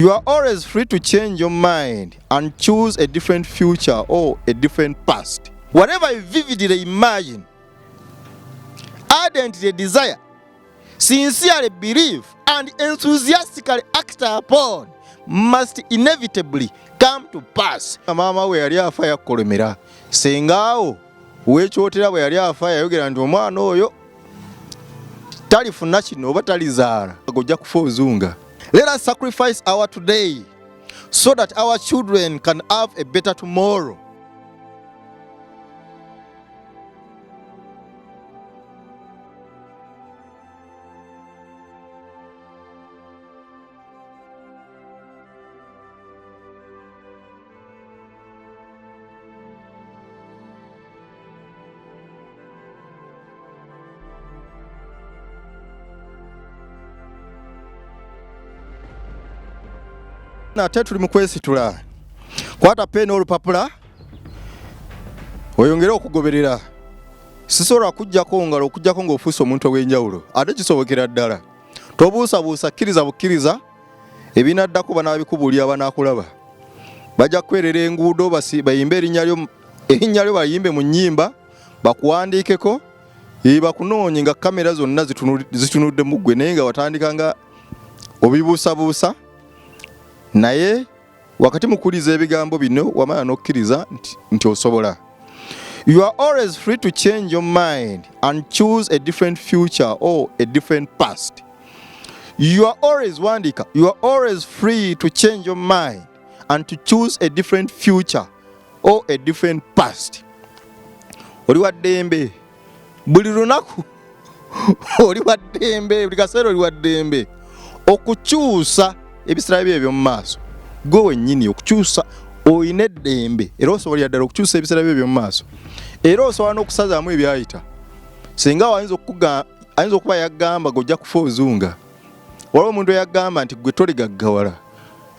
You are always free to change your mind and choose a different future or a different past. Whatever you vividly imagine, ardently desire, sincerely believe, and enthusiastically act upon must inevitably come to pass. Maama we yali afa yakkolomera. Sengaawo wekyotera bwe yali afa yayogera nti omwana oyo talifuna kino oba talizaala, ojja kufa ozunga. Let us sacrifice our today so that our children can have a better tomorrow. Ate tuli mu kwesitula. Kwata peeni olupapula oyongere okugoberera. Sisobola kujjako ngalo okujjako ng'ofuuse omuntu ow'enjawulo, ate kisobokera ddala. Tobuusabuusa, kkiriza bukkiriza, ebinaddako banaabikubuulira banaakulaba. Bajja kukwerera enguudo, bayimbe erinnya lyo, erinnya lyo bayimbe mu nnyimba, bakuwandiikeko, bakunoonye nga kamera zonna zitunudde mu ggwe, naye nga watandika nga obibuusabuusa. Naye wakati mu kuwuliza ebigambo bino wamala n'okkiriza nti osobola. You are always free to change your mind and choose a different future or a different past. You are always wandika. You are always free to change your mind and to choose a different future or a different past. Oli wa ddembe buli lunaku, oli wa ddembe buli kaseera, oli wa ddembe okukyusa ebiseera byo eby'omu maaso. Gwe wennyini okukyusa olina eddembe, era osobolera ddala okukyusa ebiseera byo eby'omu maaso, era osobola n'okusazaamu ebyayita. Singa ayinza okuba yagamba gwe ojja kufa ozunga. Waliwo omuntu eyagamba nti gwe toligaggawala,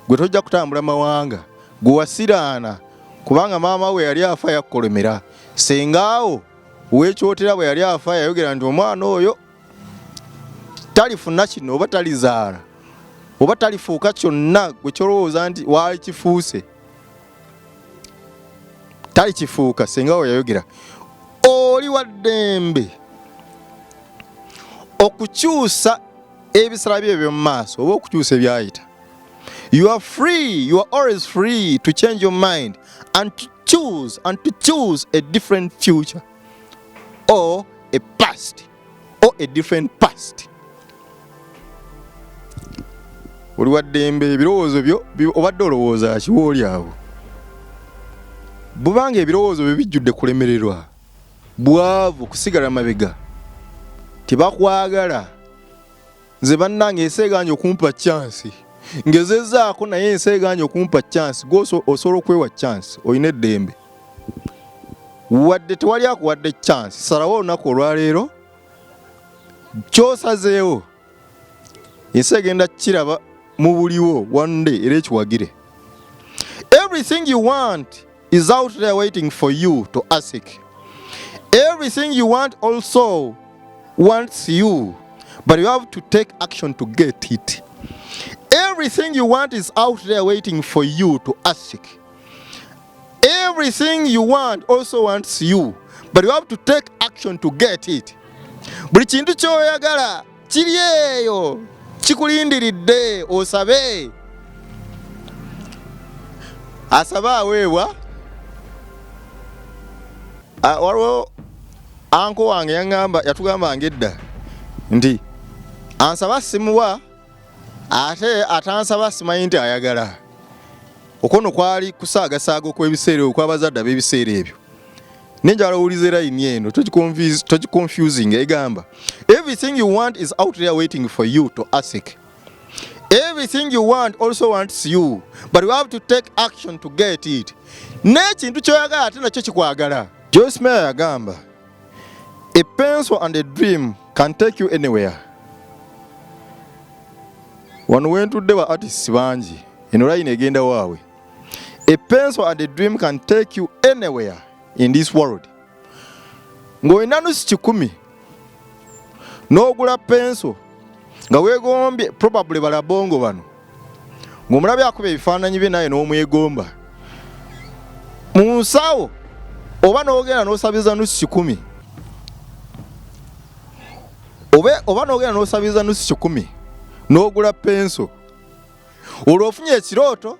gwe tojja kutambula mawanga, gwe wasiraana kubanga maama we yali afa yakkolomera. Sengaawo wekyotera bwe yali afa yayogera nti omwana oyo talifuna kino oba talizaala oba talifuuka kyonna gwe kyolowooza nti waalikifuuse, talikifuuka. Senga we yayogera. Oli wa ddembe okukyusa ebisala byo eby'omu maaso oba okukyusa ebyayita. You are free, you are always free to change your mind and to choose a different future or a past or a different past. Oli wa ddembe. Ebirowoozo byo obadde olowooza ki wooli awo? Bubanga ebirowoozo byo bijjudde kulemererwa, bwavu, kusigala mabega, tebakwagala, nze bannange ensi eganye okumpa chance, ngezezaako naye ensi eganye okumpa chance. Gwe osobola okwewa chance, olina eddembe. Wadde tewali akuwadde chance, salawo olunaku olwaleero kyosazeewo, ensi egenda kiraba mu buliwo one day era ekiwagire. Everything you want is out there waiting for you to ask. Everything you want also wants you, but you have to take action to get it. Everything you want is out there waiting for you to ask. Everything you want also wants you, but you have to take action to get it. Buli kintu ky'oyagala kiri eyo kikulindiridde osabe. Asaba aweebwa. Waliwo uncle wange yaŋŋamba, yatugambanga edda nti ansaba simuwa, ate atansaba simanyi nti ayagala. Okwo kwali kusaagasaaga okw'ebiseera ebyo okw'abazadde ab'ebiseera ebyo. Nenjala owuliza erayini eno, togiconfusing. Egamba, everything you want is out there waiting for you to ask. Everything you want also wants you, but you have to take action to get it. N'ekintu ky'oyagala ate nakyo kikwagala. Joyce Meyer yagamba, a pencil and a dream can take you anywhere. Wano wentudde ba artists bangi, eno line egenda waabwe. A pencil and a dream can take you anywhere in this world. Ng'olina 50,000 n'ogula penso nga weegombye probably balabongo bano. Ng'omulabye akuba ebifaananyi bye naye n'omwegomba mu nsawo, oba n'ogenda n'osabiriza nusu 100, oba n'ogenda n'osabiriza nusu 100 n'ogula penso. Olwo ofunye ekirooto,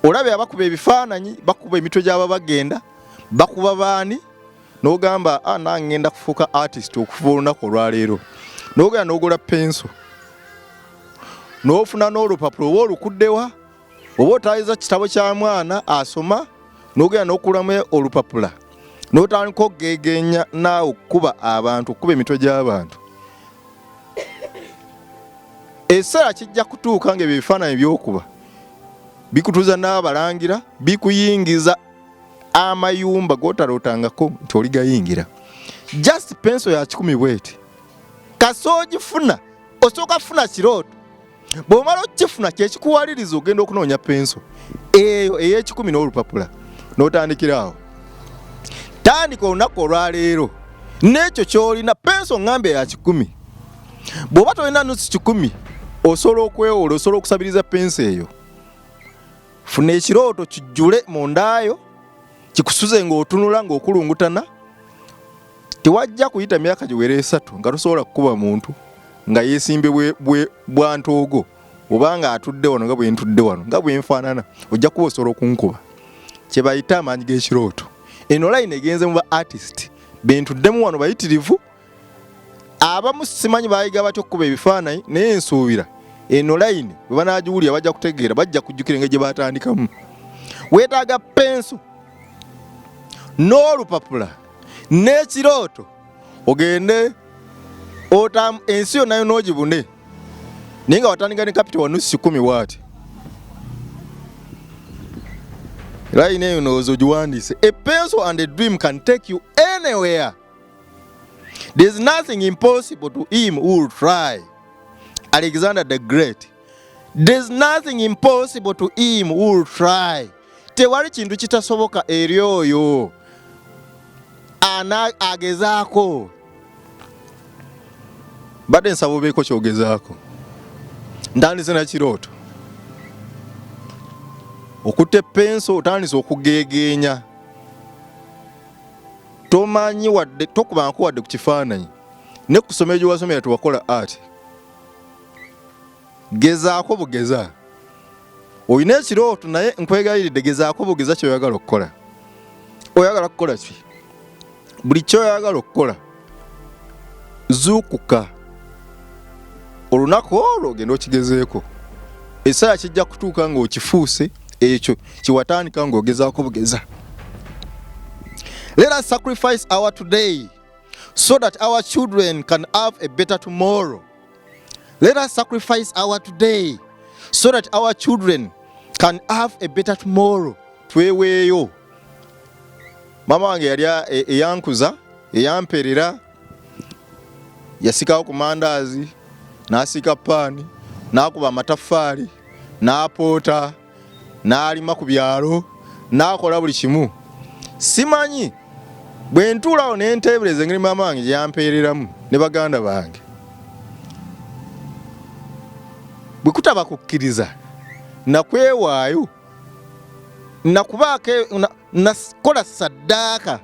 olabye abakuba ebifaananyi, bakuba emitwe gy'aba bagenda bakuba baani, n'ogamba ah, nange ngenda kufuuka artist okuva olunaku olwaleero. N'ogenda n'ogula penso n'ofuna n'olupapula, oba olukuddewa oba otayiza kitabo kya mwana asoma, n'ogenda n'okulamu olupapula n'otandika okugegenya naawe okukuba abantu, okukuba emitwe gy'abantu. Ekiseera kijja kutuuka ng'ebyo ebifaananyi by'okuba bikutuza n'abalangira, bikuyingiza amayumba g'otalootangako nti oligayingira. Just penso ya 100 bweti, kasita ogifuna osooka kufuna kirooto, bw'omala okukifuna kyekikuwaliriza ogenda okunoonya penso eyo ey'ekikumi n'olupapula n'otandikira awo. Tandika olunaku olwaleero n'ekyo ky'olina. Penso ŋŋambye ya 100, bw'oba tolina nusu 100 osobola okwewola, osobola okusabiriza penso eyo. Funa ekirooto kijjule mu ndaayo, kikusuze ng'otunula ng'okulungutana. Tewajja kuyita myaka giwera 3 nga tosobola kukuba muntu nga yeesimbye bwa ntoogo, oba nga atudde wano nga bwe ntudde wano nga bwe nfaanana, ojja kuba osobola okunkuba. Kye bayita amaanyi g'ekirooto. Eno layini egenze mu ba artist be ntuddemu wano bayitirivu, abamu simanyi bayiga batya okukuba ebifaananyi, naye nsuubira eno layini bwe banaagiwulira bajja kutegeera, bajja kujjukira engeri gye baatandikamu. Weetaaga penso n'olupapula n'ekirooto, ogende ensi yonna yonna ogibune, naye nga watandika ne kapito wa nusu 10 waati. Layini eyo ndowooza ogiwandiise. A pencil and a dream can take you anywhere. There's nothing impossible to him who will try. Alexander the Great. There's nothing impossible to him who will try. Tewali kintu kitasoboka eri oyo ana agezaako. Badde nsaba obeeko kyogezaako. Ntandise na kirooto. Okutte penso otandise okugeegeenya. Tomanyi wadde tokubanko wadde ku kifaananyi. Ne ku ssomero gye wasomera tewakola art. Gezaako bugeza. Olina ekirooto naye nkwegayiridde gezaako bugeza ky'oyagala okukola. Oyagala kukola ki? Buli ky'oyagala okukola zuukuka olunaku olwo ogenda okigezeeko. Ekiseera kijja kutuuka ng'okifuuse ekyo kye watandika ng'ogezaako bugeza. Let us sacrifice our today so that our children can have a better tomorrow. Let us sacrifice our today so that our children can have a better tomorrow. Tweweeyo. Mama wange yali eyankuza, eyamperera, yasikawo ku mandaazi, n'asiika paani, n'akuba amataffaali, n'apoota, n'alima ku byalo, n'akola buli kimu. Simanyi bwe ntuulawo ne nteebereza engeri maama wange gye yampeereramu ne baganda bange. Bwe kutaba kukkiriza nakwewaayo, nakubaako nakola saddaaka,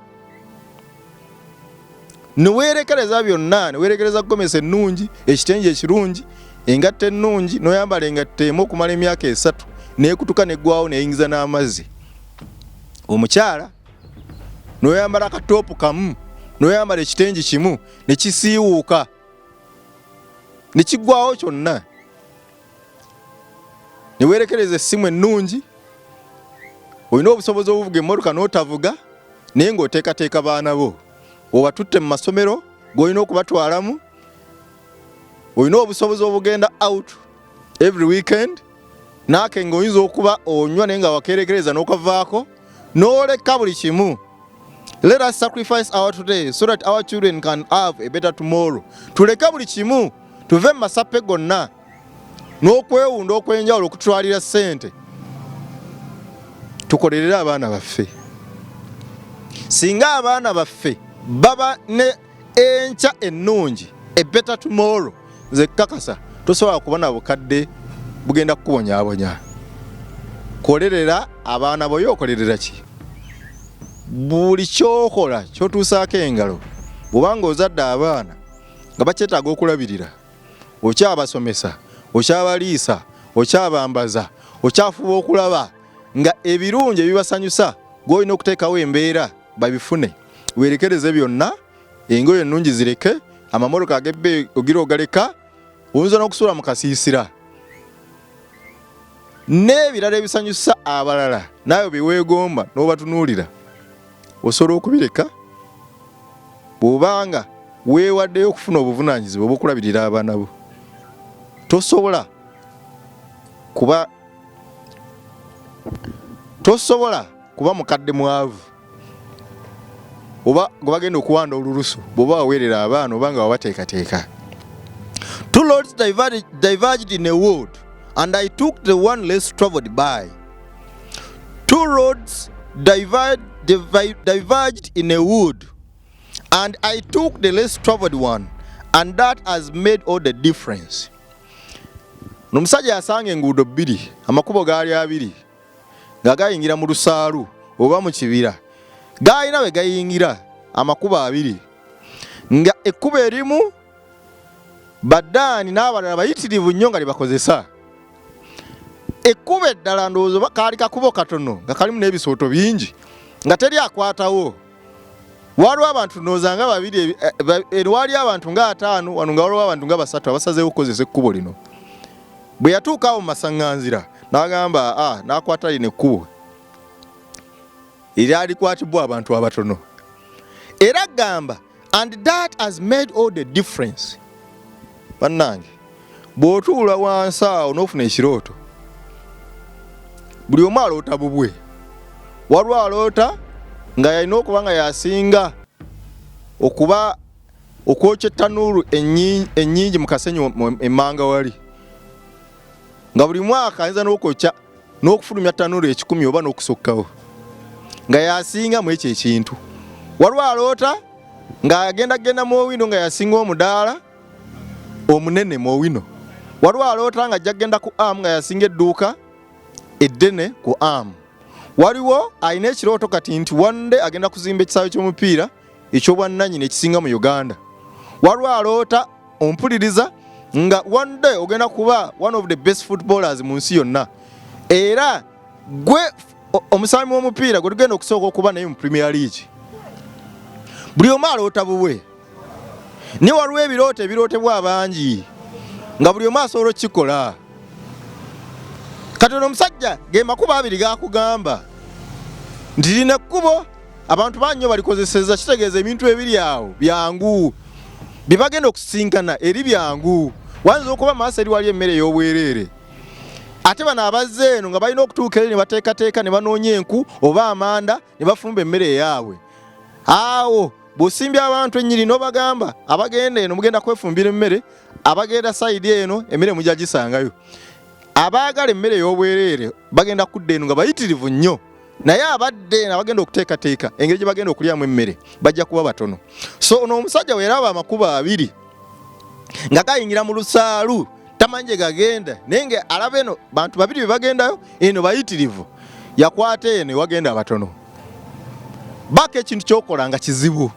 ne weerekereza byonna, ne weerekereza gomesi ennungi, ekitengi ekirungi, engatto ennungi, n'oyambala engatto emu okumala emyaka 3, n'ekutuka n'eggwawo n'eyingiza n'amazzi. Omukyala n'oyambala akatoopu kamu, n'oyambala ekitengi kimu, ne kisiiwuuka, ne kiggwawo kyonna. Ne weerekereza essimu ennungi, olina obusobozi obuvuga emmotoka n'otavuga, naye ng'oteekateeka baana bo, obatutte mu masomero g'olina okubatwalamu, olina obusobozi obugenda out every weekend, naake ng'oyinza okuba onywa naye nga wakeerekereza n'okavaako, n'oleka buli kimu. Let us sacrifice our today so that our children can have a better tomorrow. Tuleke buli kimu, tuve mu masappe gonna n'okwewunda okw'enjawulo okutwalira ssente, tukolerere abaana baffe. Singa abaana baffe baba ne enkya ennungi, a better tomorrow, nze kakasa tosobola kuba na bukadde Bugenda kukubonyaabonya. Kolerera abaana bo, ye okolerera ki? Buli kyokola kyotuusaako engalo, bw'obanga ozadde abaana nga bakyetaaga okulabirira, okyabasomesa, okyabaliisa, okyabambaza, okyafuba okulaba nga ebirungi ebibasanyusa gw'olina okuteekawo embeera babifune. Weerekereze byonna, engoye ennungi zireke, amamoroka ag'ebbeeyi ogira ogaleka, oyinza n'okusula mu kasiisira n'ebirala ebisanyusa abalala naawe bye weegomba n'obatunuulira osobola okubireka bw'obanga weewaddeyo okufuna obuvunaanyizibwa obw'okulabirira abaana bo. Tosobola kuba tosobola kuba mukadde mwavu oba gwe bagenda okuwanda olulusu bw'oba waweerera abaana oba nga wabateekateeka. Two roads diverged in a wood and I took the one less traveled by. Two roads diverged in a wood and I took the less traveled one and that has made all the difference. Omusajja yasanga enguudo bbiri, amakubo gaali abiri nga gayingira mu lusaalu oba mu kibira, gaalina we gayingira amakubo abiri, nga ekkubo erimu baddaani n'abalala bayitirivu nnyo nga lyebakozesa, ekkubo eddala ndowooza kaali kakubo katono nga kalimu n'ebisooto bingi nga teri akwatawo. Waliwo abantu ndowooza nga babiri, wali abantu nga ataano wano, nga waliwo abantu nga basatu abasazeewo okukozesa ekkubo lino. Bwe yatuuka awo mu masaŋŋanzira n'agamba a n'akwata lino ekkubo eryalikwatibwa abantu abatono, era agamba, "And that has made all the difference." Bannange, bw'otuula wansi awo n'ofuna ekirooto, buli omu aloota bubwe. Waliwo aloota nga yalina okuba nga yasinga okuba okwokya ettanuulu ennyingi mu kasenyi emmanga wali, nga buli mwaka ayinza n'okwokya n'okufulumya ttanuulu 100 oba n'okusukkawo, nga yasinga mu ekyo ekintu. Waliwo aloota ng'agenda genda mu Owino nga yasinga omudaala omunene mu Owino. Waliwo aloota nga ajja kugenda ku Am nga yasinga edduuka eddene ku Am. Waliwo alina ekirooto kati nti one day agenda kuzimba ekisaawe ky'omupiira eky'obwannannyini ekisinga mu Uganda. Waliwo aloota, ompuliriza, nga one day ogenda kuba one of the best footballers mu nsi yonna, era gwe omusambi w'omupiira gwe tugenda okusooka okuba naye mu Premier League. Buli omu aloota bubwe, naye waliwo ebirooto ebirootebwa abangi nga buli omu asobola okukikola. Kati ono omusajja ge makubo abiri gakugamba nti lino ekkubo abantu bangi nnyo balikozeseza, kitegeeza ebintu ebiri awo byangu, bye bagenda okusisinkana eri byangu. Wayinza okuba maaso eri wali emmere ey'obwereere, ate bano abazze eno nga balina okutuuka eri ne bateekateeka ne banoonya enku oba amanda ne bafumba emmere eyaabwe. Awo bw'osimbya abantu ennyiri n'obagamba, abagenda eno mugenda kwefumbira emmere, abagenda side eno emmere mujja gisangayo, abaagala emmere ey'obwereere bagenda kudda eno nga bayitirivu nnyo, naye abadde eno abagenda okuteekateeka engeri gye bagenda okulyamu emmere bajja kuba batono. So ono omusajja weraba amakubo abiri nga gayingira mu lusaalu, tamanyi gye gagenda, naye nga alaba eno bantu babiri be bagendayo, eno bayitirivu, yakwata eno ewagenda abatono. Baako ekintu kyokola nga kizibu,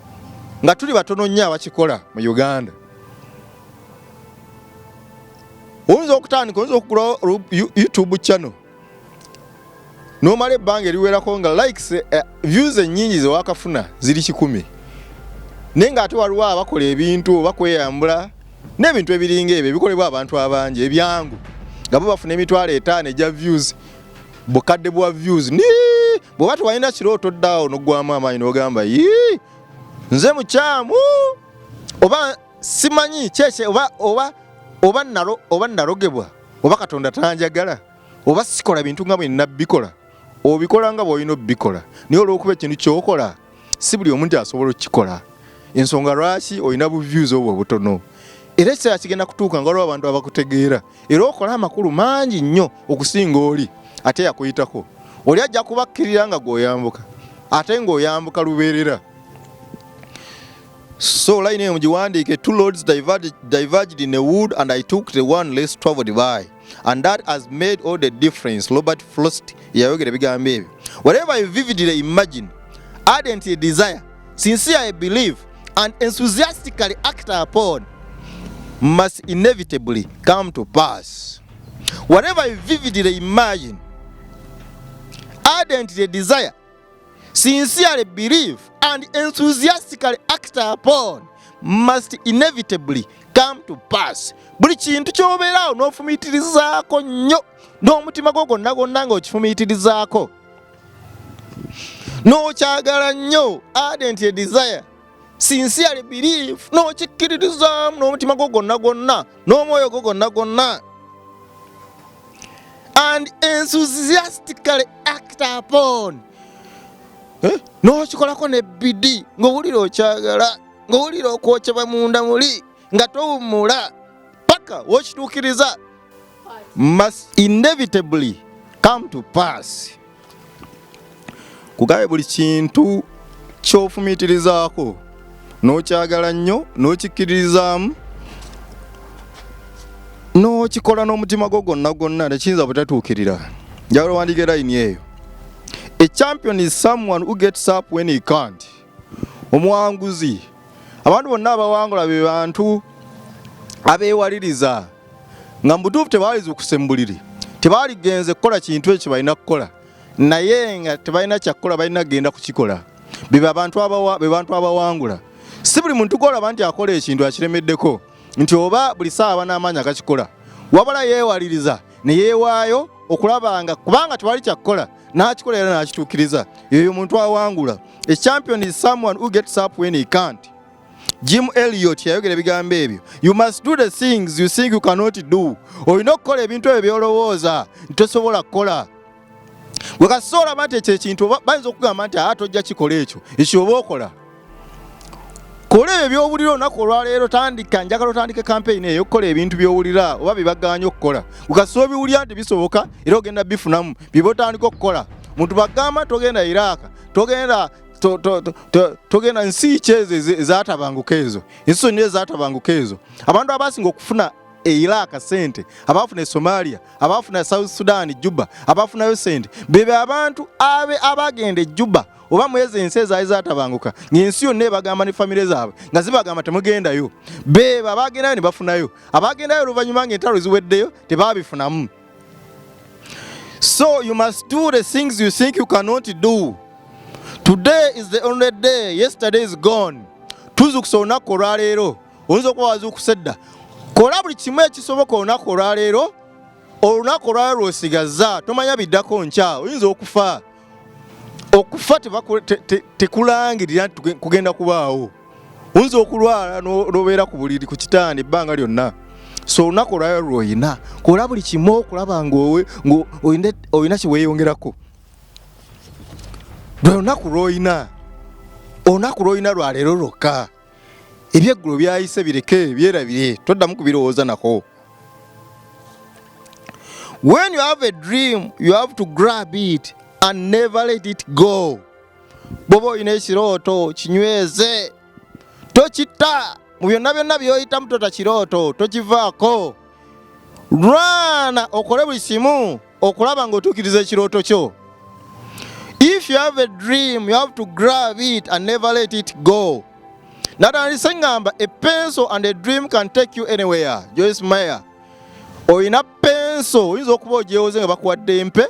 nga tuli batono nnyo abakikola mu Uganda. Oyinza okutandika, oyinza okugula YouTube channel n'omala ebbanga eriwerako nga likes, views ennyingi zewakafuna ziri 100, naye ng'ate waliwo abakola ebintu oba kweyambula n'ebintu ebiringa ebyo ebikolebwa abantu abangi ebyangu, nga bo bafuna 50,000 egya views, bukadde bwa views. Ni bw'oba tewalina kirooto, ddaawo n'oggwamu amaanyi n'ogamba, "Yii, nze mukyamu oba simanyi kyekye oba oba oba nalo oba nalogebwa oba Katonda tanjagala oba sikola bintu nga bwe nina bikola." Obikola nga bw'olina obikola, naye olw'okuba ekintu ky'okola si buli omuntu asobola okukikola, ensonga lwaki olina bu views obwo obutono. Era ekiseera kigenda kutuuka nga waliwo abantu abakutegeera era okola amakulu mangi nnyo okusinga oli ate yakuyitako. Oli ajja kubakkirira nga gw'oyambuka, ate ng'oyambuka lubeerera. So line eyo mugiwandiike: two roads diverged in a wood and I took the one less traveled by. And that has made all the difference. Robert Frost yayogera ebigambo ebyo. Whatever you vividly imagine, ardently desire, sincerely believe and enthusiastically act upon must inevitably come to pass. Whatever you vividly imagine, ardently desire, sincerely believe and enthusiastically act upon must inevitably come to pass. Buli kintu ky'obeeraawo n'ofumiitirizaako nnyo n'omutima gwo gwonna gwonna ng'okifumiitirizaako n'okyagala nnyo, ardently desire, sincerely believe, n'okikkiririzaamu n'omutima gwo gwonna gwonna n'omwoyo gwo gwonna gwonna, and enthusiastically act upon, n'okikolako nebbidi ng'owulira okyagala, ng'owulira okwokyebwa munda muli, nga towummula paka wokituukiriza, must inevitably come to pass. Kugabe buli kintu ky'ofumiitirizaako n'okyagala nnyo n'okikkiririzaamu n'okikola n'omutima gwo gwonna gwonna, tekiyinza butatuukirira. Njagala owandiika layini eyo. A champion is someone who gets up when he can't. Omuwanguzi, abantu bonna abawangula be bantu abeewaliriza nga mu butuufu tebaalizuukuse mu buliri, tebaaligenze kukola kintu ekyo balina kukola, naye nga tebalina kyakukola, balina kugenda kukikola. Be bantu abawangula. Si buli muntu gwolaba nti akola ekintu akiremeddeko nti oba buli saawa n'amaanyi agakikola, wabula yeewaliriza ne yeewaayo okulaba nga kubanga tewali kyakukola n'akikola era n'akituukiriza. Eyo muntu awangula. A champion is someone who gets up when he can't. Jim Elliot yayogera ebigambo ebyo. You must do the things you think you cannot do. Olina okukola ebintu ebyo by'olowooza nti tosobola kukola. Gwe kasita olaba nti ekyo ekintu bayinza okugamba nti aa tojja kikola ekyo, ekyo oba okola. Kola ebyo by'owulira olunaku olwaleero. Tandika, njagala otandike kampeyini eyo okukola ebintu by'owulira oba bye bagaanye okukola. Gwe kasita obiwulira nti bisoboka era ogenda bifunamu, byeba otandika okukola. Muntu bagamba togenda Iraq, togenda togenda nsi ki ezo ezatabanguka, ezo ensi zonna ezatabanguka ezo. Abantu abasinga okufuna e Iraq sente, abafuna e Somalia, abafuna South Sudan Juba, abafunayo sente bebe abantu abe abagenda e Juba oba mwezi ensi ezaali zatabanguka, ng'ensi yonna ebagamba ne famire zaabwe nga zibagamba temugendayo. Bebe abagendayo ne bafunayo, abagendayo oluvannyuma ng'entalo ziweddeyo tebabifunamu. So you must do the things you think you cannot do. Today is the only day, yesterday is gone. Tuzukusa olunaku olwaleero, oyinza okuba wazuukuse dda. Kola buli kimu ekisoboka olunaku olwaleero, olunaku olwaleero lw'osigazza, tomanya biddako nkya, oyinza okufa. Okufa tekulangirira nti kugenda kubaawo. Oyinza okulwala n'obeera ku buliri ku kitanda ebbanga lyonna. So olunaku olwaleero lw'oyina, kola buli kimu okulaba ng'olina kye weeyongerako. Lwe lunaku lw'olina, olunaku lw'olina lwa leero lwokka. Ebyeggulo byayise, bireke, byerabire, toddamu kubirowooza nako. When you have a dream, you have to grab it and never let it go. Bw'oba olina ekirooto, kinyweze, tokitta. Mu byonna byonna by'oyitamu tota kirooto, tokivaako. Lwana okole buli kimu okulaba ng'otuukiriza ekirooto kyo. If you have a dream, you have to grab it and never let it go. Natandise ngamba a pencil and a dream can take you anywhere. Joyce Meyer. Olina penso, oyinza okuba ogyewoze nga bakuwadde empe,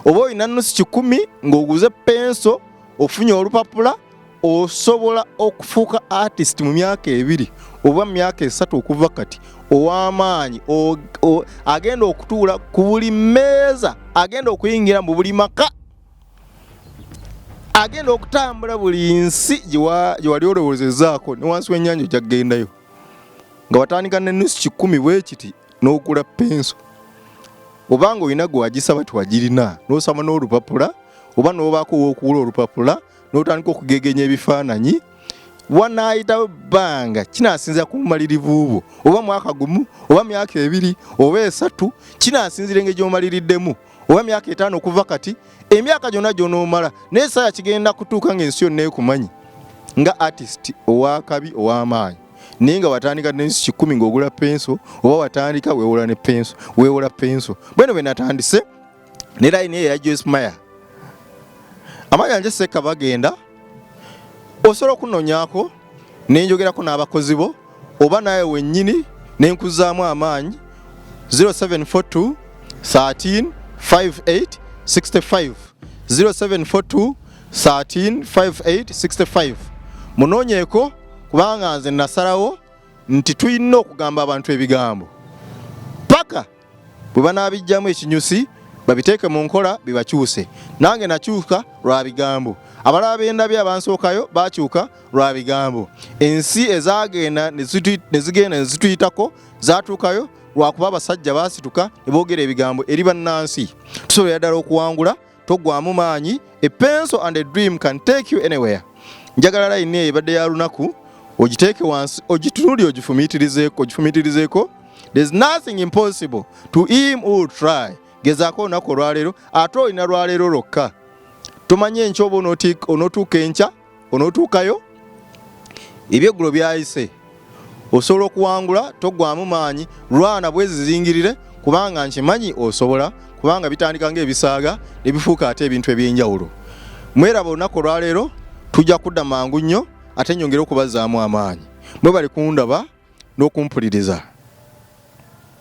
oba olina 50 ng'oguze penso, ofunye olupapula, osobola okufuuka artist mu myaka 2 oba mu myaka 3 okuva kati, ow'amaanyi, agenda okutuula ku buli mmeeza, agenda okuyingira mu buli maka, agenda okutambula buli nsi gye wali olowoozezaako, ne wansi w'ennyanja ojja kugendayo nga watandika ne 50 bwe kiti n'okula penso, oba ng'olina gwe wagisaba tiwagirina, n'osaba n'olupapula oba n'obaako w'okuwula olupapula n'otandika okugegenya ebifaananyi. Wanaayitawo ebbanga, kinaasinzira ku bumalirivu bwo, oba mwaka gumu oba myaka 2 oba 3, kinaasinzira engeri gy'omaliriddemu, oba myaka 5 okuva kati, emyaka gyonna gy'onoomala, naye essaawa kigenda kutuuka ng'ensi yonna ekumanyi nga artist ow'akabi, ow'amaanyi. Naye nga watandika nensi 100 ng'ogula penso, oba watandika weewola ne penso, weewola penso. Bweno bwe natandise ne layini eyo eya Joyce Meyer. Amanya nje Seka bagenda, osobola okunonyaako nenjogerako n'abakozi bo oba naawe wennyini nenkuzaamu amaanyi. 0742 13 58 65, 0742 13 58 65. Munoonyeeko, kubanga nze nasalawo nti tulina okugamba abantu ebigambo paka bwe banaabijjamu ekinyusi, babiteeke mu nkola, bibakyuse. Nange nakyuka lwa bigambo. Abalala bendabye abansookayo bakyuka lwa bigambo. Ensi ezagenda ne zigenda ne zituyitako zatuukayo lwakuba abasajja baasituka ne boogera ebigambo eri bannansi. Tusobolera ddala okuwangula. Toggwamu maanyi. A pencil and a dream can take you anywhere. Njagala layini eyo ebadde ya lunaku ogiteeke wansi, ogitunuli, ogifumiitirizeeko, ogifumiitirizeeko. There's nothing impossible to him who try. Gezaako olunaku olwaleero, ate olina lwaleero lwokka. Tomanye enkya oba onootuuka enkya, onootuukayo. Ebyeggulo byayise. Osobola okuwangula. Toggwamu maanyi, lwana bwezizingirire, kubanga nkimanyi osobola, kubanga bitandika ng'ebisaaga ne bifuuka ate ebintu ebyenjawulo. Mweraba olunaku olwaleero. Tujja kudda mangu nnyo ate nyongere okubazzaamu amaanyi. Mwe bali kundaba n'okumpuliriza.